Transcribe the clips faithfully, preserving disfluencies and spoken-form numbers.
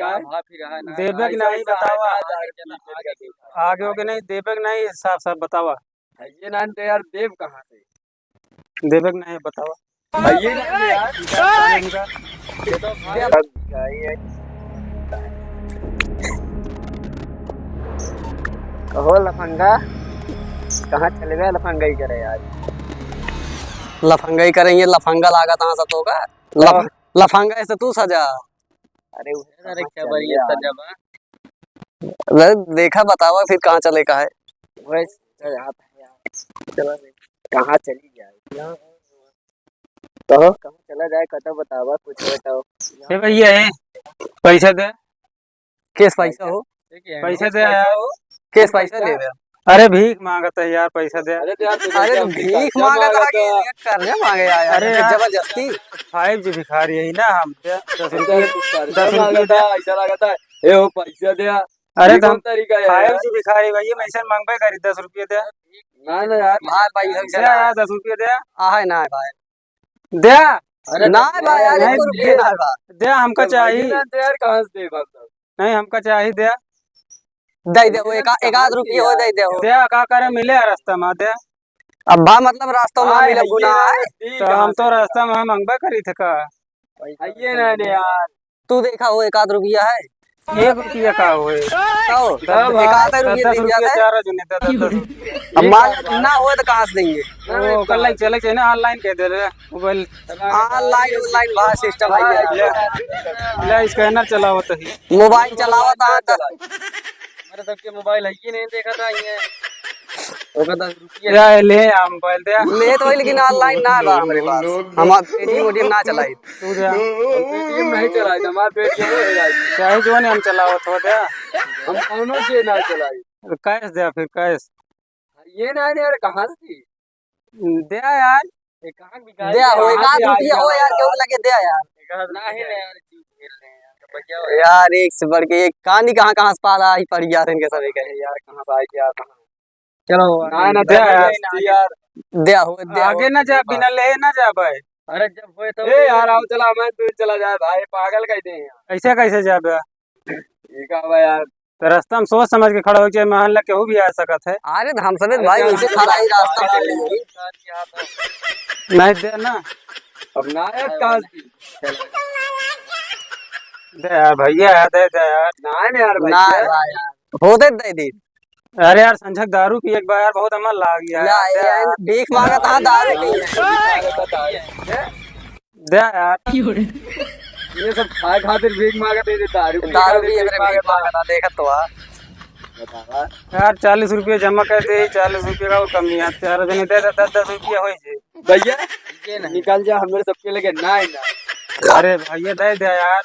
का? हाँ, फिर है ना। देबे के ऐसा, नहीं, ऐसा बतावा। है ना, आगे के नहीं, देबे के नहीं, साफ साफ बतावा। है ये ना, तो यार, देब कहाँ से? देबे के नहीं, बतावा। है ये ना, यार। इनका, इनका। ये तो भाई। कहो लफंगा, कहाँ चले गए लफंगई करे आज? लफंगई करेंगे, लफंगा लागत हाँ सब होगा। लफ-, हाँ। लफंगा ऐसे तू सजा। अरे उधर अरे कहाँ क्या चले भाई, ये यार? सजा बा? अरे देखा, बतावा फिर कहाँ चले का है? वही सजा है यार। चला रे। कहाँ चली जाए? कहो, कहाँ चला जाए, कतो बतावा, कुछ बताओ। ए भैया, ए, पैसा दे। केस पैसा हो? पैसा दे। केस पैसा ले दे। अरे भीख मांगत है यार, पैसा दे। अरे तो यार, अरे तो भीख मांगत है कि कर्जा मांगे आया है? अरे यार, जबरदस्ती। फाइव जी भिखारी है ना हम, दे, दस रुपये, दस रुपये दे। ऐसा लगता है, ए हो, पैसा दे। अरे ये तो कौन हम तरीका है फाइव जी भिखारी भाई, हम ऐसे मांगबे करी, दस रुपये दे। ना, ना यार। भाई, पैसा दे यार, दस रुपये दे। आहे ना भाई। द्या। अरे ना तो बा यार, नहीं, एको रुपया द्या। ना बा। द्या, हमका अरे भाई, चाहिए। ना द्या यार, कहाँ से देबा तब? नहीं, हमका चाहिए, द्या। दे दे, वो एक, एक आध रुपया हो, दे दे हो। द्या, का करे, मिले यार रास्ता में, द्या। अब बा मतलब रास्ता में आए, मिले, आइए गुनाह ना, है। ठीक तो है, हम तो सही रास्ता बात। में मंगबे करी थे का? आइए ना, ने यार। तू देखा हो, एक आध रुपया है? एक रुपया का होए? तो तब एक आध रुपया दस दे दिया रुपया था। चार जने दे, दस, दस रुपया। अब मान लो ना होए तो कहाँ से देंगे? ना, वो ना, कल ना। चले चाहिए ना, online कह दे रहे, mobile। Online, online भाई system है ये। ले, ले scanner चलावत ही। Mobile चलावत है तो। हमारे सबके mobile है ही नहीं, देखा था ये। ओकर दस रुपया। या, ले, हम बोल दे। ले तो भाई, लेकिन online ना बा हमरे पास। हम अब Paytm ओटीएम ना चलाई। तू दे। हम Paytm नहीं चलाई, हमार Paytm हो जाई। चाहे जो ने हम चलावत हो दे। हम कौनो से ना चलाई। Cash दे फिर, cash। ये ना, नहीं यार, कहाँ से? दे यार। ये कहाँ बिकाई दे हो, है? एक आध रुपया हो यार, केहू के लगे दे यार। नहीं, नहीं यार, चीज खेल रहे हैं यार, तो बच जाओ यार। यार, एक से बढ़ के एक, कहानी कहाँ, कहाँ से पाला आई पड़ गया इनके सभी के। यार, कहाँ से आई क्या, कहाँ? चलो, ना, ना, दे दे यार, यार। दे हो, दे हो, आगे ना जा, बिना ले ना जा भाई। अरे, जब होए तो ए यार, आओ, चला, मैं दूर चला जाए भाई, पागल कह दे यार। ऐसे कैसे जाबे? ठीक है भाई यार। तो रास्ता में सोच समझ के खड़ा हो जाए, मान ला केहू भी आ सकत है। अरे तो हम सभी अरे भाई तो वैसे हम खड़ा ही रास्ता में चले जाइए। नहीं दे ना। अब ना यार, कहाँ से? दे यार भैया, दे दे यार। ना यार ना भैया। यार, होते दे दे। अरे यार, संझक दारू पी एक बार यार, बहुत अमल लाग गया ना यार। यार, भीख मांगत हाँ, दारू पी। दे यार। ये सब खाए खातिर भीख मांगत है, ये दारू पी दारू खातिर पी भीख एकरे भीख मांगत है। मांगत है, देखत तो आ। बतावा। यार, चालीस रुपया जमा कर दे, चालीस रुपया का और कमी है। चार जने दे दे, दस दस रुपया होई जे। भैया, निकल जा, हमरे सबके लगे ना है ना। अरे भैया, दे दे यार।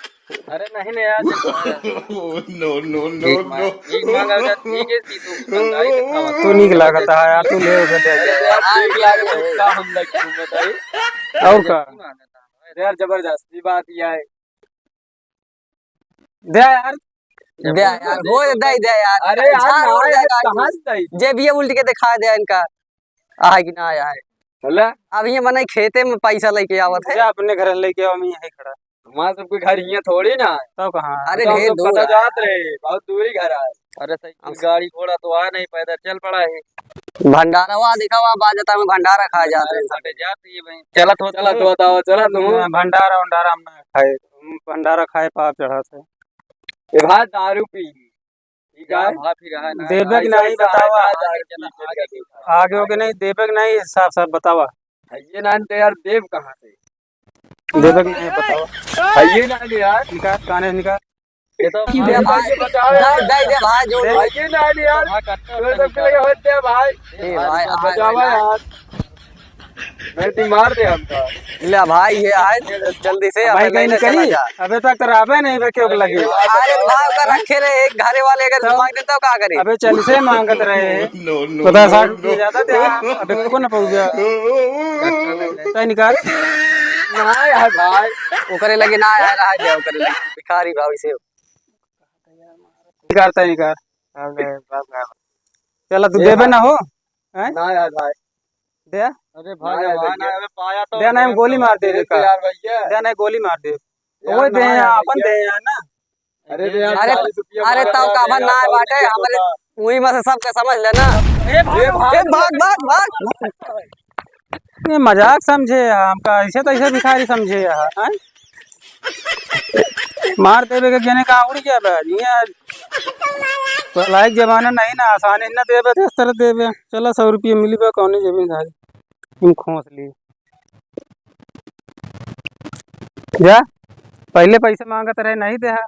अरे नहीं, नहीं यार। No, no, no, भीख मांग-, no। भीख मांगा जा, ठीक है, ती तू, दुकानदारी से खावा। तू नीक लागत है यार, तू ले उधर दे दे। अरे यार, ठीक लागत है, का हम लग तू बताई? और का? अरे यार, जबरदस्ती बात ये है। दे यार। दे यार, हो दे, दे यार। अरे यार, झाड़ ना उड़ यार, जाएगा। कहाँ से दे? जेबिया उल्ट के दिखा दे इनका। आए कि ना आए? बोला? अब ये मने खेते में पैसा लेके आवत है। जा अपने घर लेके आओ, मैं यहीं खड़ा। हमारा सबके घर हियाँ थोड़ी ना है। तब कहाँ? अरे तो हम ढेर लोग दूर पता है। जात रहे, बहुत दूरी घर है। अरे साइकिल, हम गाड़ी घोड़ा तो आ नहीं, पैदल चल पड़ा है। भंडारा वहाँ देखा, वहाँ बाजता में भंडारा खाए जाते हैं। अरे जाते ही भाई। चला तो, चला तो बताओ, चला तुम। ना, भंडारा वंडारा हम ना खाए, हम भंडारा खाए पाप चढ़ाते। ए भाई, दारू पी। ठीक है। भाई, फिर है ना। देबे के ऐसा, नहीं, ऐसा है बतावा। ना, दारू पी के आगे हो के नहीं, देबे के नहीं, साफ साफ बतावा। है ये ना, तो यार, देब कहाँ से? देबे के नहीं, बतावा। है ये ना, यार। निकाल, काने निकाल। ये तो दे भाई, दे, दे, दे भाई, जो दे। है ये ना, यार। हाँ, करता है, मेरे सबके लगे होते हैं, भाई। ए भाई, बचावा यार। नहीं तो मार दे हमका। ले भाई, ये आए, जल्दी से भाई, अपन कहीं लेके निकली? चला जा। अबे तक तो राबे नहीं बे, क्यों लगी? अरे भाई, ओकर रखे रहे, एक घरे वाले अगर तो मांग देता, तो का करे? अबे चल से मांगत रहे। No, no, पता no, साठ रुपये no। ज्यादा दे, अबे को ना पहुंच गया। तय निकाल। ना यार भाई। ओकरे लगे ना आया रहा, दे ओकरे लगे। भिखारी भाव इसे। निकाल, तय निकाल। चला, तू देबे ना हो? हैं? ना यार भाई। दे। अरे भाई, ना यार, भगवान, भैया। अबे पाया तो दे ना, हम गोली मार दे दे का। यार भैया। दे ना, गोली मार दे। यार, वो ना दे यार, अपन भैया। दे यार ना। अरे रे यार, अरे, चालीस रुपया अरे, मांगा तब यार, का भर ये ना आसान बाटे, नहीं हमरे होता। उही में से सबके समझ लेना। ए, भाग, ए, भाग, भाग, भाग। ये मजाक समझे यहाँ, हमका ऐसे तैसे भिखारी समझे यहाँ, हैं? मार देबे के गेने का उड़ गया बा, ये आज लायक जमाना नहीं ना, आसानी न देबे तो इस तरह देबे। चला, सौ रुपये मिली बा, कौने जेबे धारी, तुम खोस ली। जा, पहले पैसे मांगत रहे, नहीं देहा,